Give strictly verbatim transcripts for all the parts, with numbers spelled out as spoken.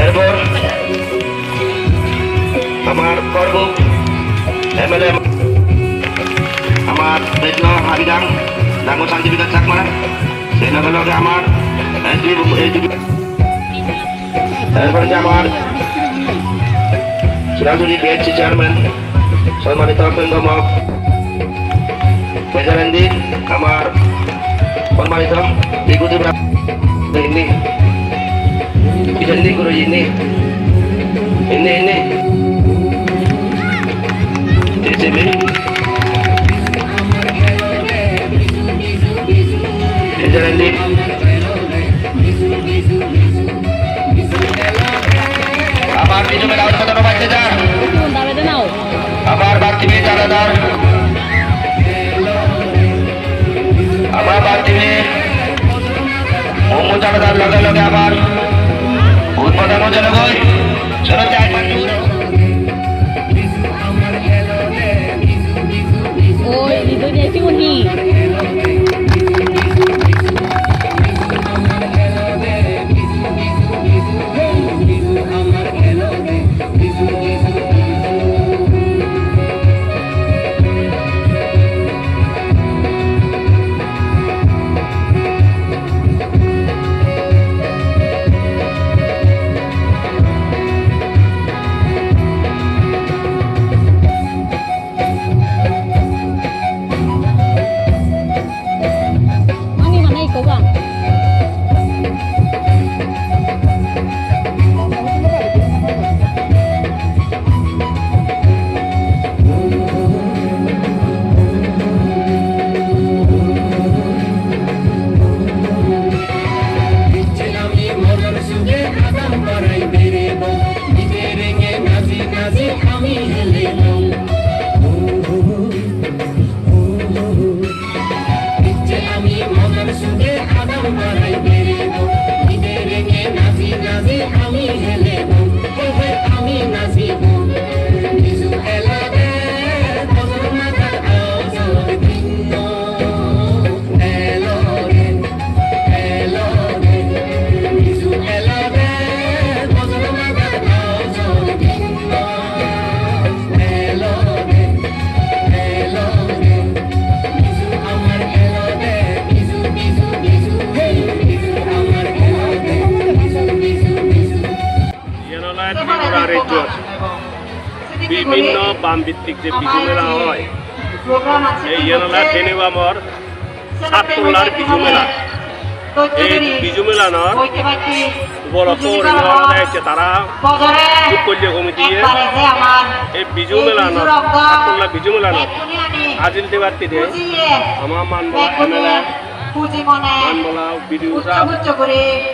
এরপর আমার পর্ব এমএলএ, আমার বিঘ্ন হাবিদাং, ডাঙ্গো শান্তি বিকাশ চাকমা, সেই লগে লগে আমার এসডি, এসডি, এরপরে যে আমার সিরাজুদ্দিন বিএনসি চেয়ারম্যান, সম্মানিত অপেন্দ্র মগ, মেজারেন্দ্র, আমার সম্মানিত বিভূতি ব্রা-, ইন্নি, ইন্নি গুরু ইন্নি, ইন্নি, ইন্নি। এসএমই। এজারেন্দ্র। আবার বিজু মেলা উদ্বোধন হইতে যার। আবার বাদ দিবে চালাদার। আবার বাদ দিবে। অমু চালাদার লগে লগে আবার উদ্বোধন হইতে যাবে। চলো যাই। Oi, itu dia sih, Uni. Ani mana iko bang? Iyan oley Tripura rejjot bibhinno bam bhittik je Bizu mela oi, ei iyan oley Tenebamor Satpollar Bizu mela. Ei Bizu mela no upolokho gurinei olode ecche tara Pukkolya committee-e ei Bizu mela no, Satpolla Bizu mela no ajil debatte de ama manbola M L A, manbola B D O sir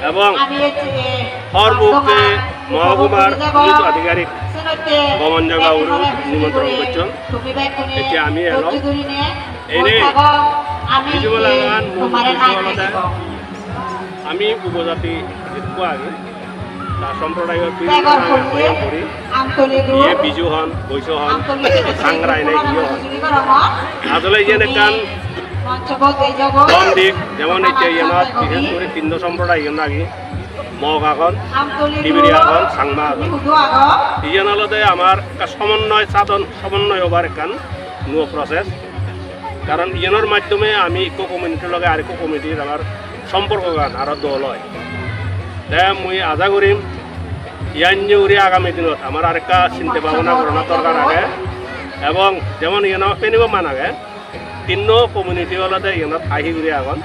ebong hor bukke mohokuma pulis adhikarik Gomon Jagao nimantron gocchon. Ecche ami elo. Ene, Bizu mela gan, mul uddesho olode, ami upojati jikko agi, ta somprodayor bibhinno rang hoyong guri, iye Bizu hon, Boiso hon, Sangrai nei iye hon. Asole iyen ekkan gom dik, jemon ecche iyenot bishesh guri tindo somproday iyen agi, Mog agon, Tibiri agon, Changma agon. Iyen olode amar ekkan somonnoy sadon, somonnoy obar ekkan nuo process. Karon iyenor maddhome ami ikko community-r loge arekko community-r amar somporkogan aro dol oi. Te mui aja gurim, iyan je uri agami dinot amar arekka sinte bhabona gorana dorkar age. Ebong jemon iyen ama penibo man age, tinno community olode iyenot ahi guri agon.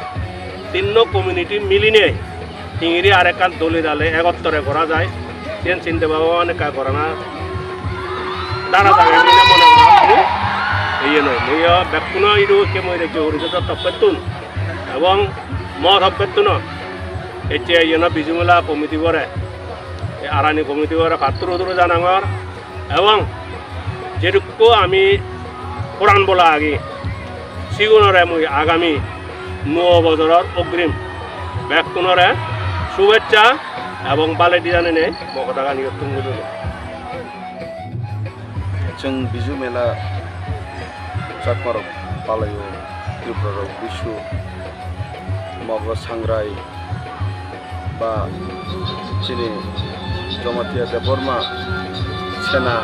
Tinno community milinei hingiri arekkan dole dale egottore gora jai. Siyen sinte bhabona ekka gorana dara jagani mone hoi. Iye noi, muiyo bekkuno idu ke mui rejjo guri joto tokkettun ebong mo tokkettuno ecche iyeno Bizu mela committee bore, e arani committee bore patturu turu janangor. Ebong jedukko ami poran bola agi, sigunore mui agami nuo bojoror ogrim bekkunore subeccha ebong baledi janene mo hodagani tunggulo. Chwng Bizu mela Chakmarok palaio, Tripurarok Bisu, Mogo Sangrai, Ba chini Jamatia Debbarma Sena,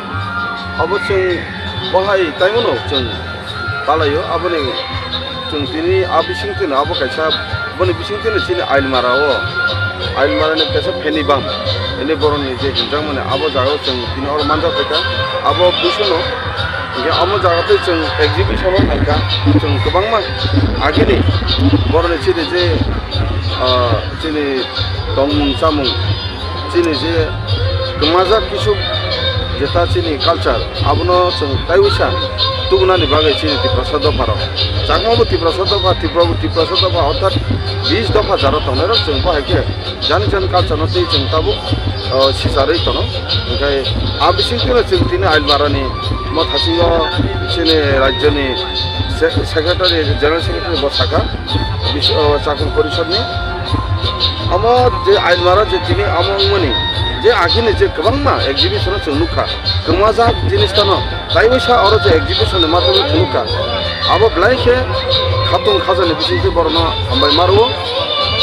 abo chwng bohai taimano chwng palaio, aboni chwng tini a bising tino abo kaisa, boni bising tino chini Ailmara o, Ailmara ni kaisa Phenibam, ini boroni je hinjakmani abo jaga o chwng tini oro manjak phaikha, abo buisano. Hingke amo jaga tei chwng exhibition o naikha, chwng kwbangma agini boroni chini je, ah, chini tongmung chamung, chini je kwmajak kisu jeta chini culture, abono chwng taiwisa tubunani bagwi chini Tiprasa dopharok. Chakma bo Tiprasa dopha, Tripura bo Tiprasa dopha, orthat bis dopha jara tongnairok chwng bo hai khe jani jani culture no tei chwng tabuk, o, sicharwi tono. Hingke a bising tino chwng tini Ailmarani mothasingo chini rajyoni se-, secretary, general secretary bo sakha, bis-, o, chakung porishod ni. Amo je Ailmara je tini amo wngmani je agini je kwbangma exhibition o chwng nukha, kwmajak jinis tano. Taiwisa oro je exhibition ni madhyome phunukha, abo belai khe khatung khajani bisingtwi borokno hambai ma rwo.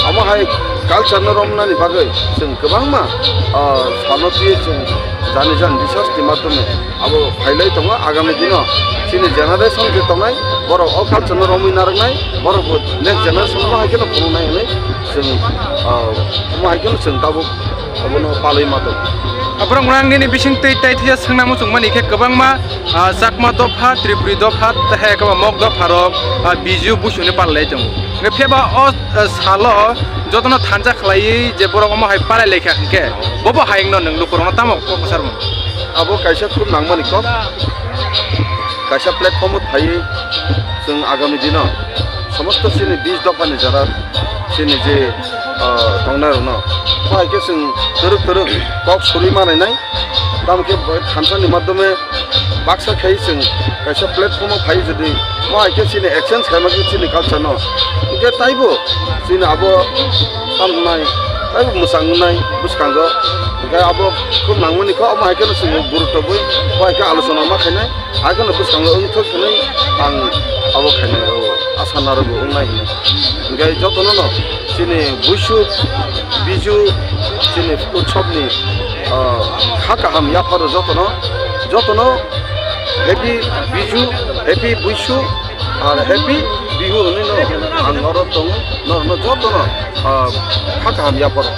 Amo hai culture no romnani bagwi chwng kwbangma, ah, salo twiwi chwng jani jani research ni madhyome abo phailai tongo. Agami dino chini generation je tongnai borok o culture no romwi narwknai, borok bo next generation no hai kheno phunuknai hwnwi chwng, ah, omo hai kheno chwng tabuk obono palwi ma tongo. Aborok nang nini bising twi tai thwiya swngnang muchung mani khe kwbangma, ah, Chakma dopha, Tripuri dopha, hai kwbangma Mok dopha rok, ah, Biju Busu ni palai tongo. Hwnkhe pheba o, ah, salo jotono thansa khlaiwi je borok omo hai palai laikha hwnkhe bobo hai wngno nwng lukurokno tamo kok kwcharmung? Abo kaisa khub nangmani kok. Kaisa platform o phaiwi chwng agami dino somosto chini bis dophani jara chini je, ah, tongnai rokno, bo hai khe chwng twrwk twrwk kok suri manainai, tamo khe bo thansa ni madhyome baksa khai chwng kaisa platform o phai jodi, bo hai khe chini exchange khaima khe chini culture no, hwnkhe taibo chini abo tamnai, taibo mwchang wngnai bwskango, hwnkhe abo khub nangmani kho, omo hai kheno chwng gurutto bui, bo hai khe alochona ma khainai. Haikhe no bwskango wngthok hinwi ang abo khainai, o asa narwgo wngnai hinwi. Hwnkhe jotono no chini buisuk, biju, chini utsobni, ah, kha kaham yapharo jotono, jotono happy biju, happy buisu, ar happy bihu hinwi no ang norok tongo, norokno jotono, ah, kha kaham yapharo.